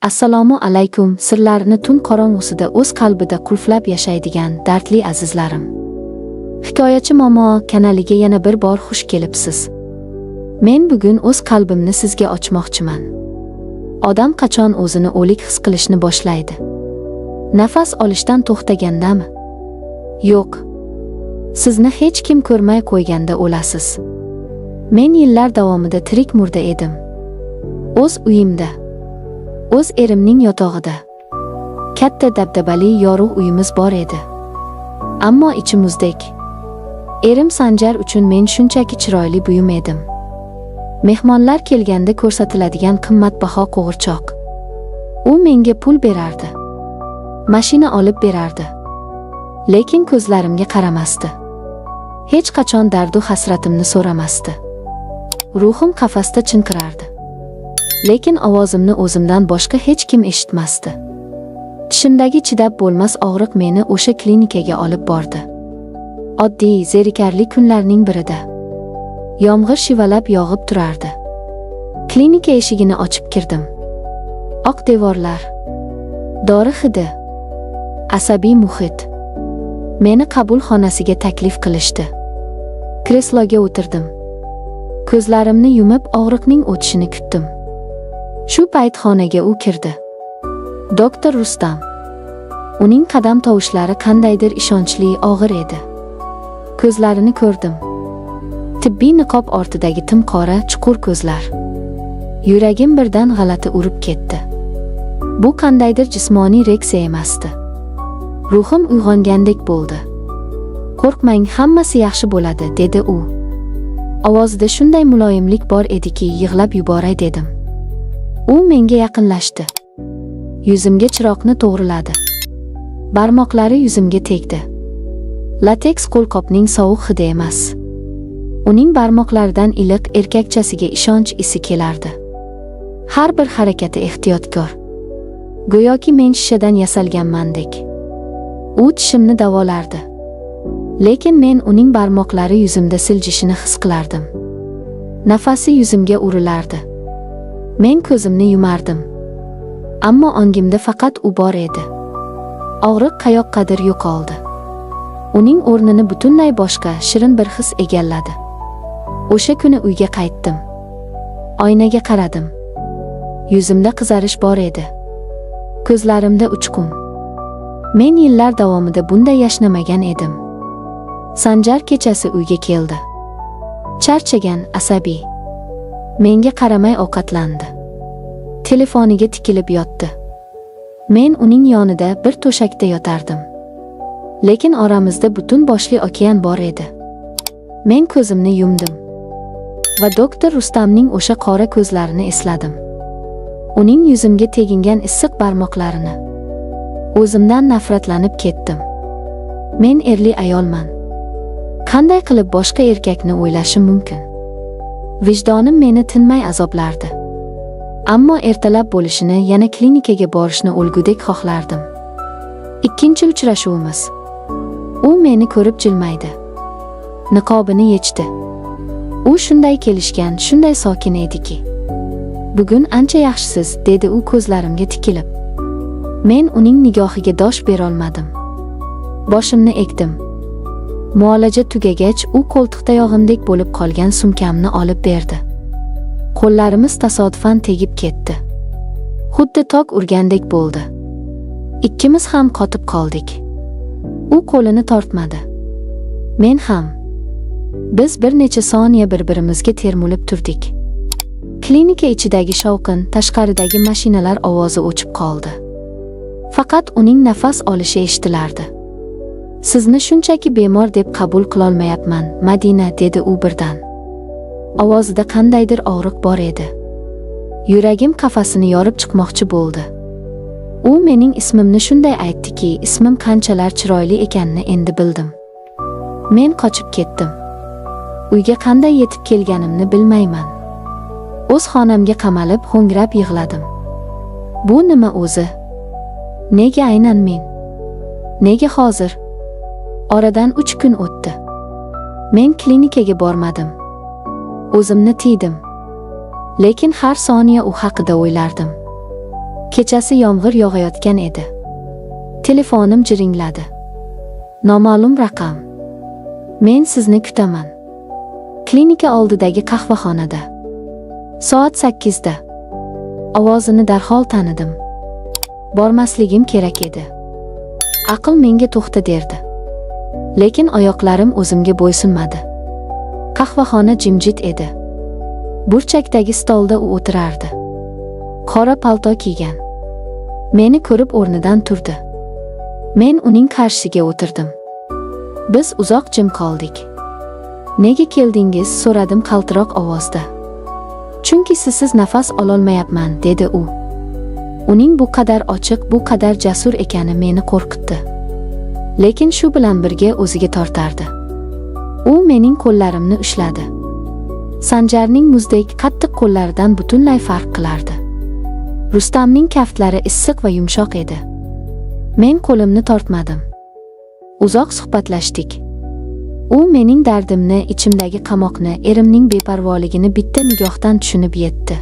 Assalomu alaykum, sirlarini tun qorong'usida o'z qalbida qulflab yashaydigan dardli azizlarim. Hikoyachi momo kanaliga yana bir bor xush kelibsiz. Men bugun o'z qalbimni sizga ochmoqchiman. Odam qachon o'zini o'lik his qilishni boshlaydi? Nafas olishdan to'xtagandami? Yo'q. Sizni hech kim ko'rmay qo'yganda o'lasiz. Men yillar davomida tirik murda edim. O'z uyimda. O'z erimning yotog'ida. Katta dabdabali yorug' uyimiz bor edi. Ammo ichi muzdek. Erim Sanjar uchun men shunchaki chiroyli buyum edim. Mehmonlar kelganda ko'rsatiladigan qimmatbaho qo'g'irchoq. U menga pul berardi. Mashina olib berardi. Lekin ko'zlarimga qaramasdi. Hech qachon dardu hasratimni so'ramasdi. Ruhim qafasda chinqirardi. Lekin ovozimni o'zimdan boshqa hech kim eshitmasdi. Tishimdagi chidab bo'lmas og'riq meni o'sha klinikaga olib bordi. Oddiy, zerikarli kunlarning birida. Yomg'ir shivalab yog'ib turardi. Klinika eshigini ochib kirdim. Oq devorlar. Dori hidi. Asabiy muhit. Meni qabul xonasiga taklif qilishdi. Kresloga o'tirdim. Ko'zlarimni yumib og'riqning o'tishini kutdim. Shu payt xonaga u kirdi. Doktor Rustam. Uning qadam tovushlari qandaydir ishonchli, og'ir edi. Ko'zlarini ko'rdim. Tibbiy niqob ortidagi tim qora, chuqur ko'zlar. Yuragim birdan g'alati urib ketdi. Bu qandaydir jismoniy reaksiya emasdi. Ruhim uyg'ongandek bo'ldi. "Qo'rqmang, hammasi yaxshi bo'ladi", dedi u. Ovozida shunday muloyimlik bor ediki, yig'lab yuboray dedim. U menga yaqinlashdi. Yuzimga chiroqni to'g'riladi. Barmoqlari yuzimga tegdi. Lateks qo'lqopning sovuq hidi emas. Uning barmoqlaridan iliq, erkakchasiga ishonch isi kelardi. Har bir harakati ehtiyotkor. Go'yoki men shishadan yasalganmandek. U tishimni davolardi. Lekin men uning barmoqlari yuzimda siljishini his qilardim. Nafasi yuzimga urilardi. Men ko'zimni yumardim. Ammo ongimda faqat u bor edi. Og'riq qayoqqadir yo'qoldi. Uning o'rnini butunlay boshqa, shirin bir his egalladi. O'sha kuni uyga qaytdim. Oynaga qaradim. Yuzimda qizarish bor edi. Ko'zlarimda uchqun. Men yillar davomida bunday yashnamagan edim. Sanjar kechasi uyga keldi. Charchagan, asabiy. Menga qaramay ovqatlandi. Telefoniga tikilib yotdi. Men uning yonida bir to'shakda yotardim. Lekin oramizda butun boshli okean bor edi. Men ko'zimni yumdim. Va doktor Rustamning o'sha qora ko'zlarini esladim. Uning yuzimga tegingan issiq barmoqlarini. O'zimdan nafratlanib ketdim. Men erli ayolman. Qanday qilib boshqa erkakni o'ylashim mumkin? Vijdonim meni tinmay azoblardi. Ammo ertalab bo'lishini, yana klinikaga borishni o'lgudek xohlardim. Ikkinchi uchrashuvimiz. U meni ko'rib jilmaydi. Niqobini yechdi. U shunday kelishgan, shunday sokin ediki. "Bugun ancha yaxshisiz", dedi u ko'zlarimga tikilib. Men uning nigohiga dosh berolmadim. Boshimni egdim. Muolaja tugagach, u qo'ltiqtayog'imdek bo'lib qolgan sumkamni olib berdi. Qo'llarimiz tasodifan tegib ketdi. Xuddi tok urgandek bo'ldi. Ikkimiz ham qotib qoldik. U qo'lini tortmadi. Men ham. Biz bir necha soniya bir-birimizga termulib turdik. Klinika ichidagi shovqin, tashqaridagi mashinalar ovozi o'chib qoldi. Faqat uning nafas olishi eshitilardi. "Sizni shunchaki bemor deb qabul qilolmayapman, Madina", dedi u birdan. Ovozida qandaydir og'riq bor edi. Yuragim qafasini yorib chiqmoqchi bo'ldi. U mening ismimni shunday aytdiki, ismim qanchalar chiroyli ekanini endi bildim. Men qochib ketdim. Uyga qanday yetib kelganimni bilmayman. O'z xonamga qamalib, ho'ngrab yig'ladim. Bu nima o'zi? Nega aynan men? Nega hozir? Oradan 3 kun o'tdi. Men klinikaga bormadim. O'zimni tiydim. Lekin har soniya u haqida o'ylardim. Kechasi yomg'ir yog'ayotgan edi. Telefonim jiringladi. Noma'lum raqam. Men sizni kutaman. Klinika oldidagi qahvaxonada. Soat 8da. Ovozini darhol tanidim. Bormasligim kerak edi. Aql menga to'xta derdi. Lekin oyoqlarim o'zimga bo'ysunmadi. Qahvaxona jimjit edi. Burchakdagi stolda u o'tirardi. Qora palto kiygan. Meni ko'rib o'rnidan turdi. Men uning qarshisiga o'tirdim. Biz uzoq jim qoldik. Nega keldingiz? So'radim qaltiroq ovozda. Chunki sizsiz nafas ololmayapman, dedi u. Uning bu qadar ochiq, bu qadar jasur ekani meni qo'rqitdi. Lekin shu bilan birga o'ziga tortardi. U mening qo'llarimni ushladi. Sanjarning muzdek qattiq qo'llaridan butunlay farq qilardi. Rustamning kaftlari issiq va yumshoq edi. Men qo'limni tortmadim. Uzoq suhbatlashdik. U mening dardimni, ichimdagi qamoqni, erimning beparvoligini bitta nigohdan tushunib yetdi.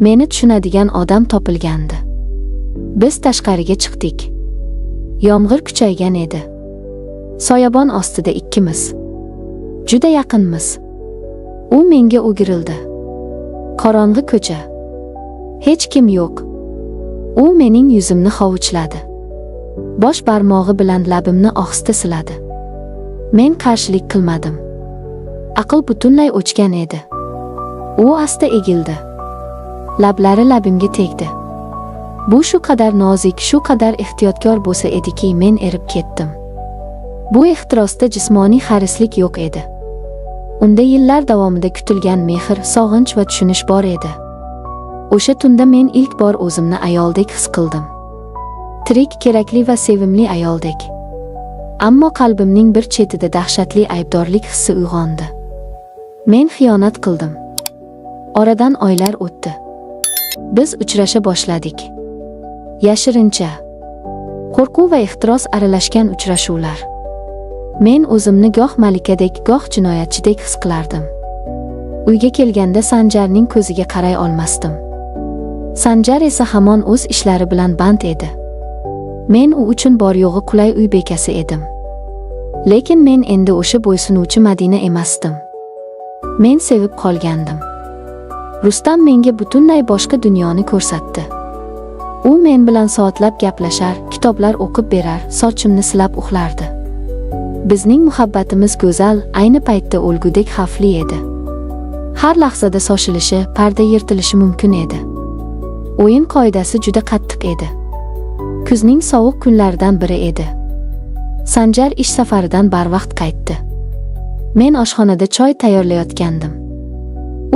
Meni tushunadigan odam topilgandi. Biz tashqariga chiqdik. Yomg'ir kuchaygan edi. Soyabon ostida ikkimiz. Juda yaqinmiz. U menga o'girildi. Qorong'i ko'cha. Hech kim yo'q. U mening yuzimni hovuchladi. Bosh barmog'i bilan labimni ohista siladi. Men qarshilik qilmadim. Aql butunlay o'chgan edi. U asta egildi. Lablari labimga tegdi. Bu shu qadar nozik, shu qadar ehtiyotkor bo'lsa ediki, men erib ketdim. Bu ehtirosda jismoniy harislik yo'q edi. Unda yillar davomida kutilgan mehr, sog'inch va tushunish bor edi. O'sha tunda men ilk bor o'zimni ayoldek his qildim. Tirik, kerakli va sevimli ayoldek. Ammo qalbimning bir chetida dahshatli aybdorlik hissi uyg'ondi. Men xiyonat qildim. Oradan oylar o'tdi. Biz uchrasha boshladik. Yashirincha. Qo'rquv va ehtiros aralashgan uchrashuvlar. Men o'zimni goh malikadek, goh jinoyatchidek his qilardim. Uyga kelganda Sanjarning ko'ziga qaray olmasdim. Sanjar esa hamon o'z ishlari bilan band edi. Men u uchun bor yo'g'i qulay uy bekasi edim. Lekin men endi o'sha bo'ysunuvchi Madina emasdim. Men sevib qolgandim. Rustam menga butunlay boshqa dunyoni ko'rsatdi. U men bilan soatlab gaplashar, kitoblar o'qib berar, sochimni silab uxlardi. Bizning muhabbatimiz go'zal, ayni paytda o'lgudek xavfli edi. Har lahzada shoshilishi, parda yirtilishi mumkin edi. O'yin qoidasi juda qattiq edi. Kuzning sovuq kunlaridan biri edi. Sanjar ish safaridan barvaqt qaytdi. Men oshxonada choy tayyorlayotgandim.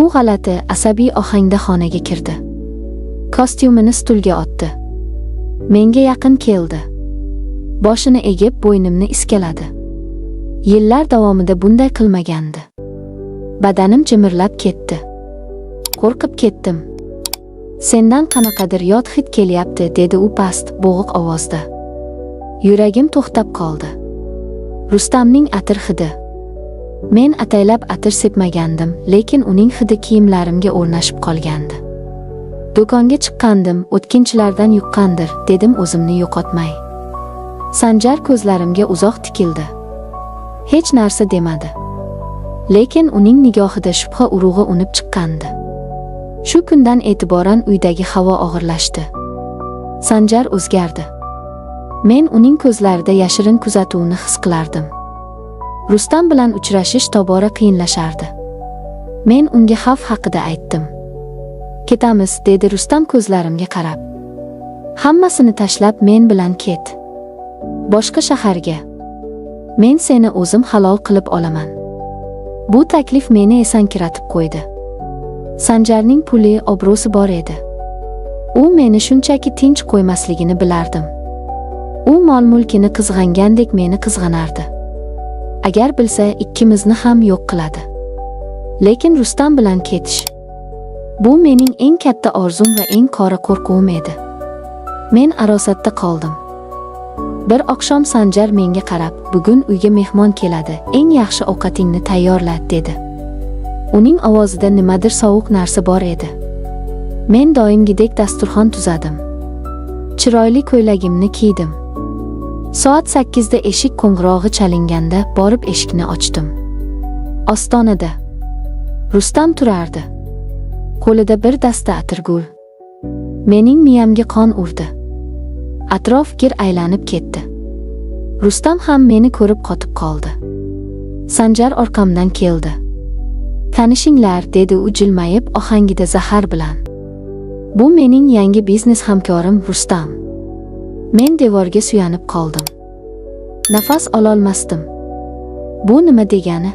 U g'alati, asabiy ohangda xonaga kirdi. Kostyumini stulga otdi. Menga yaqin keldi. Boshini egib, bo'ynimni iskaladi. Yillar davomida bunday qilmagandi. Badanim jimirlab ketdi. Qo'rqib ketdim. Sendan qanaqadir yot hid kelyapti, dedi u past, bo'g'iq ovozda. Yuragim to'xtab qoldi. Rustamning atir hidi. Men ataylab atir sepmagandim, lekin uning hidi kiyimlarimga o'rnashib qolgandi. Do'konga chiqqandim, o'tkinchilardan yuqqandir, dedim o'zimni yo'qotmay. Sanjar ko'zlarimga uzoq tikildi. Hech narsa demadi. Lekin uning nigohida shubha urug'i unib chiqqandi. Shu kundan e'tiboran uydagi havo og'irlashdi. Sanjar o'zgardi. Men uning ko'zlarida yashirin kuzatuvni his qilardim. Rustam bilan uchrashish tobora qiyinlashardi. Men unga xavf haqida aytdim. Ketamiz, dedi Rustam ko'zlarimga qarab. Hammasini tashlab men bilan ket. Boshqa shaharga. Men seni o'zim halol qilib olaman. Bu taklif meni esankiratib qo'ydi. Sanjarning puli, obro'si bor edi. U meni shunchaki tinch qo'ymasligini bilardim. U mol-mulkini qizg'angandek meni qizg'anardi. Agar bilsa, ikkimizni ham yo'q qiladi. Lekin Rustam bilan ketish. Bu mening eng katta orzum va eng qora qo'rquvim edi. Men arosatda qoldim. Bir oqshom Sanjar menga qarab, "Bugun uyga mehmon keladi, eng yaxshi ovqatingni tayyorla", dedi. Uning ovozida nimadir sovuq narsa bor edi. Men doimgidek dasturxon tuzadim. Chiroyli ko'ylagimni kiydim. Soat 8 da eshik qo'ng'irog'i chalinganda borib eshikni ochdim. Ostonada Rustam turardi. Qo'lida bir dasta atirgul. Mening miyamga qon urdi. Atrof gir aylanib ketdi. Rustam ham meni ko'rib qotib qoldi. Sanjar orqamdan keldi. "Tanishinglar," dedi u jilmayib, ohangida zahar bilan. "Bu mening yangi biznes hamkorim Rustam." Men devorga suyanib qoldim. Nafas ololmasdim. Bu nima degani?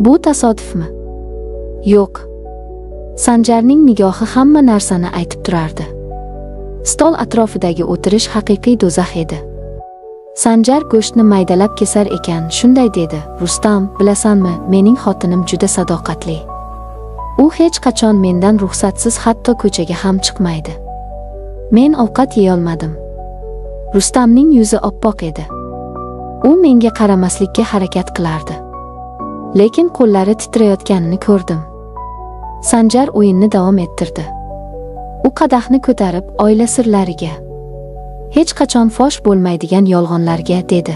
Bu tasodifmi? Yo'q. Sanjarning nigohi hamma narsani aytib turardi. Stol atrofidagi o'tirish haqiqiy do'zax edi. Sanjar go'shtni maydalab kesar ekan, shunday dedi: "Rustam, bilasanmi, mening xotinim juda sadoqatli. U hech qachon mendan ruxsatsiz hatto ko'chaga ham chiqmaydi." Men ovqat yeyolmadim. Rustamning yuzi oppoq edi. U menga qaramaslikka harakat qilardi. Lekin qo'llari titrayotganini ko'rdim. Sanjar o'yinni davom ettirdi. U qadahni ko'tarib, "Oila sirlariga. Hech qachon fosh bo'lmaydigan yolg'onlarga," dedi.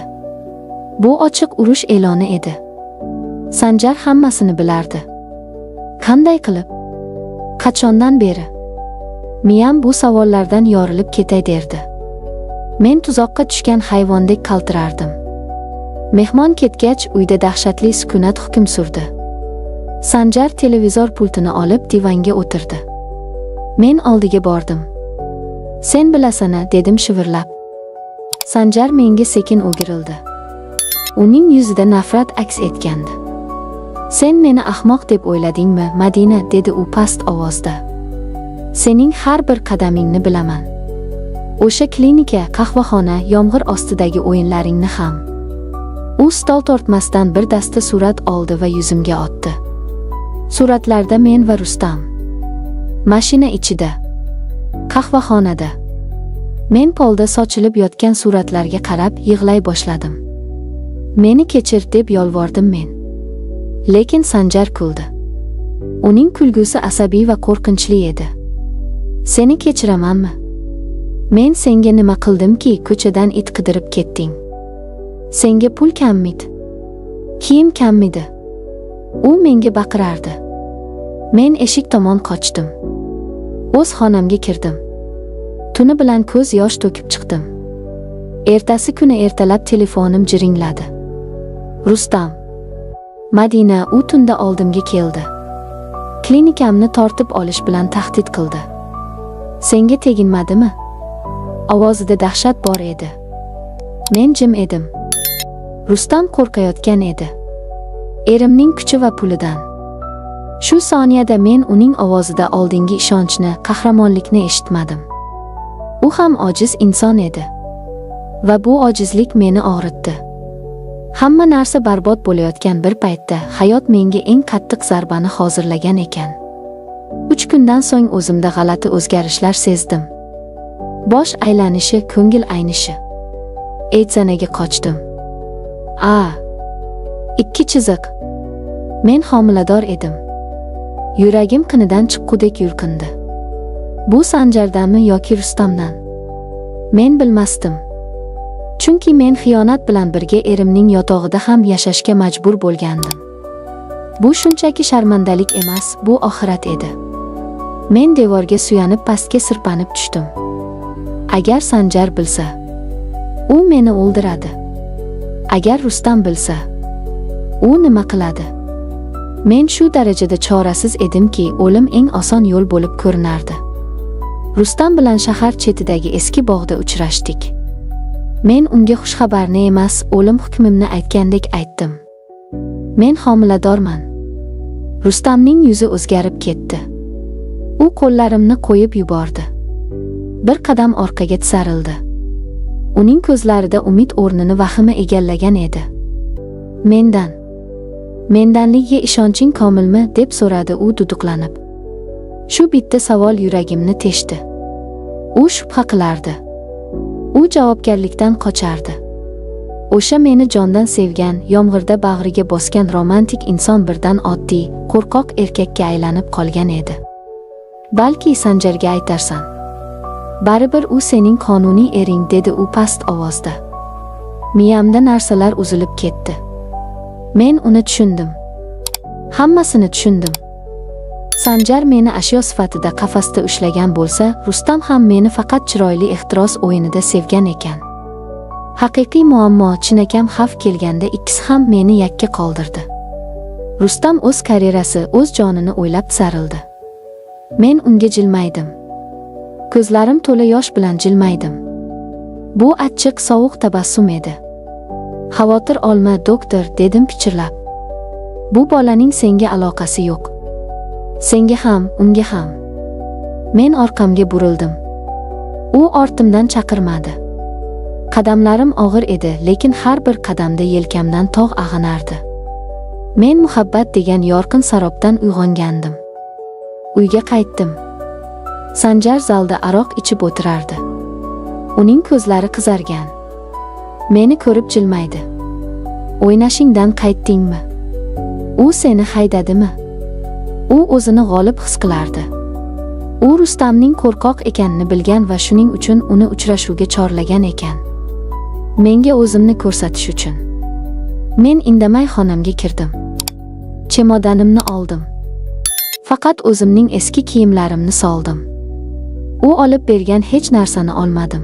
Bu ochiq urush e'loni edi. Sanjar hammasini bilardi. Qanday qilib? Qachondan beri? Miyam bu savollardan yorilib ketay derdi. Men tuzoqqa tushgan hayvondek qaltirardim. Mehmon ketgach, uyda dahshatli sukunat hukm surdi. Sanjar televizor pultini olib divanga o'tirdi. Men oldiga bordim. "Sen bilasan-a," dedim shivirlab. Sanjar menga sekin o'girildi. Uning yuzida nafrat aks etgandi. "Sen meni ahmoq deb o'yladingmi, Madina?" dedi u past ovozda. "Sening har bir qadamingni bilaman. O'sha klinika, qahvaxona, yomg'ir ostidagi o'yinlaringni ham." U stol tortmasidan bir dasta surat oldi va yuzimga otdi. Suratlarda men va Rustam. Mashina ichida. Qahvaxonada. Men polda sochilib yotgan suratlarga qarab yig'lay boshladim. "Meni kechir," deb yolvordim men. Lekin Sanjar kuldi. Uning kulgusi asabiy va qo'rqinchli edi. "Seni kechiramanmi? Men senga nima qildimki, ko'chadan it qidirib ketding? Senga pul kammidi? Kiyim kammidi?" U menga baqirardi. Men eshik tomon qochdim. O'z xonamga kirdim. Tuni bilan ko'z yosh to'kib chiqdim. Ertasi kuni ertalab telefonim jiringladi. Rustam. "Madina, u tunda oldimga keldi. Klinikamni tortib olish bilan tahdid qildi. Senga teginmadimi?" Ovozida dahshat bor edi. Men jim edim. Rustam qo'rqayotgan edi. Erimning kuchi va pulidan. Shu soniyada men uning ovozida oldingi ishonchni, qahramonlikni eshitmadim. U ham ojiz inson edi. Va bu ojizlik meni og'ritdi. Hamma narsa barbod bo'layotgan bir paytda hayot menga eng qattiq zarbani hozirlagan ekan. 3 kundan so'ng o'zimda g'alati o'zgarishlar sezdim. Bosh aylanishi, ko'ngil aynishi. Aytsanaga qochdim. A. 2 chiziq. Men homilador edim. Yuragim qinidan chiqqudek yulqindi. Bu Sanjardanmi yoki Rustamdan? Men bilmasdim. Chunki men xiyonat bilan birga erimning yotog'ida ham yashashga majbur bo'lgandim. Bu shunchaki sharmandalik emas, bu oxirat edi. Men devorga suyanib pastga sirpanib tushdim. Agar Sanjar bilsa, u meni o'ldiradi. Agar Rustam bilsa, u nima qiladi? Men shu darajada chorasiz edimki, o'lim eng oson yo'l bo'lib ko'rinardi. Rustam bilan shahar chetidagi eski bog'da uchrashdik. Men unga xushxabarni emas, o'lim hukmimni aytgandek aytdim. Men homiladorman. Rustamning yuzi o'zgarib ketdi. U qo'llarimni qo'yib yubordi. Bir qadam orqaga tisarildi. Uning ko'zlarida umid o'rnini vahima egallagan edi. Mendanligiga ishonching komilmi?" deb so'radi u duduqlanib. Shu bitta savol yuragimni teshdi. U shubha qilardi. U javobgarlikdan qochardi. O'sha meni jondan sevgan, yomg'irda bag'riga bosgan romantik inson birdan oddiy, qo'rqoq erkakka aylanib qolgan edi. "Balki Sanjarga aytarsan. Baribir u sening qonuniy ering, dedi u past ovozda. Miyamda narsalar uzilib ketdi. Men uni tushundim. Hammasini tushundim. Sanjar meni ashyo sifatida qafasda ushlagan bo'lsa, Rustam ham meni faqat chiroyli ehtiros o'yinida sevgan ekan. Haqiqiy muammo, chinakam xavf kelganda ikkisi ham meni yakka qoldirdi. Rustam o'z karyerasi, o'z jonini o'ylab tisarildi. Men unga jilmaydim. Ko'zlarim to'la yosh bilan jilmaydim. Bu achchiq, sovuq tabassum edi. Xavotir olma, doktor, dedim pichirlab. Bu bolaning senga aloqasi yo'q. Senga ham, unga ham. Men orqamga burildim. U ortimdan chaqirmadi. Qadamlarim og'ir edi, lekin har bir qadamda yelkamdan tog' ag'anardi. Men muhabbat degan yorqin sarobdan uyg'ongandim. Uyga qaytdim. Sanjar zalda aroq ichib o'tirardi. Uning ko'zlari qizargan. Meni ko'rib jilmaydi. O'ynashingdan qaytdingmi? U seni haydadimi? U o'zini g'olib his qilardi. U Rustamning qo'rqoq ekanini bilgan va shuning uchun uni uchrashuvga chorlagan ekan. Menga o'zimni ko'rsatish uchun. Men indamay xonamga kirdim. Chemodanimni oldim. Faqat o'zimning eski kiyimlarimni soldim. U olib bergan hech narsani olmadim.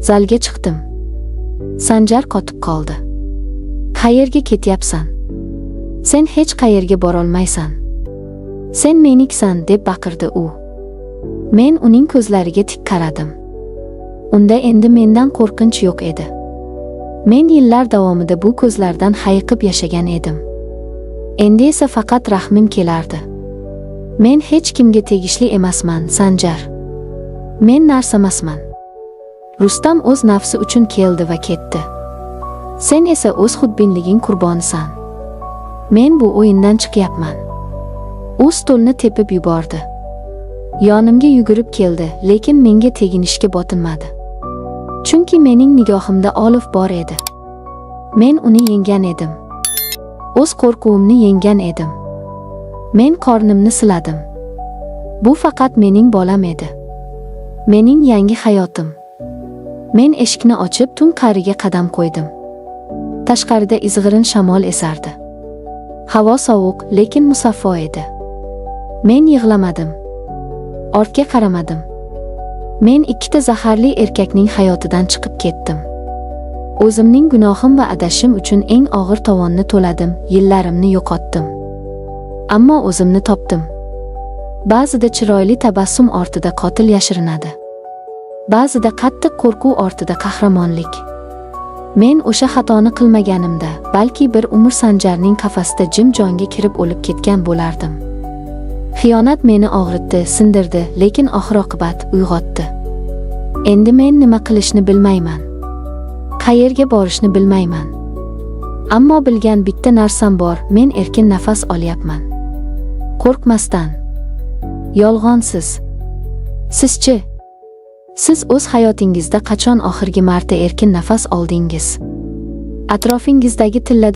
Zalga chiqdim. Sanjar qotib qoldi. Qayerga ketyapsan? Sen hech qayerga borolmaysan. Sen meniksan, deb baqirdi u. Men uning ko'zlariga tik qaradim. Unda endi mendan qo'rqinch yo'q edi. Men yillar davomida bu ko'zlardan hayiqib yashagan edim. Endi esa faqat rahmim kelardi. Men hech kimga tegishli emasman, Sanjar. Men narsamasman. Rustam o'z nafsi uchun keldi va ketdi. Sen esa o'z xudbinliging qurbonisan. Men bu o'yindan chiqyapman. U stolni tepib yubordi. Yonimga yugurib keldi, lekin menga teginishga botinmadi. Chunki mening nigohimda olov bor edi. Men uni yenggan edim. O'z qo'rquvimni yenggan edim. Men qornimni siladim. Bu faqat mening bolam edi. Mening yangi hayotim. Men eshikni ochib, tun qa'riga qadam qo'ydim. Tashqarida izg'irin shamol esardi. Havo sovuq, lekin musaffo edi. Men yig'lamadim. Ortga qaramadim. Men ikkita zaharli erkakning hayotidan chiqib ketdim. O'zimning gunohim va adashim uchun eng og'ir tovonni to'ladim, yillarimni yo'qotdim. Ammo o'zimni topdim. Ba'zida chiroyli tabassum ortida qotil yashirinadi. Ba'zida qattiq qo'rquv ortida qahramonlik. Men o'sha xatoni qilmaganimda, balki bir umr Sanjarning qafasida jim jonga kirib o'lib ketgan bo'lardim. Xiyonat meni og'ritdi, sindirdi, lekin oxir-oqibat uyg'otdi. Endi men nima qilishni bilmayman. Qayerga borishni bilmayman. Ammo bilgan bitta narsam bor, men erkin nafas olyapman. Qo'rqmasdan. Yolg'onsiz. Sizchi? Siz o'z hayotingizda qachon oxirgi marta erkin nafas oldingiz? Atrofingizdagi tilla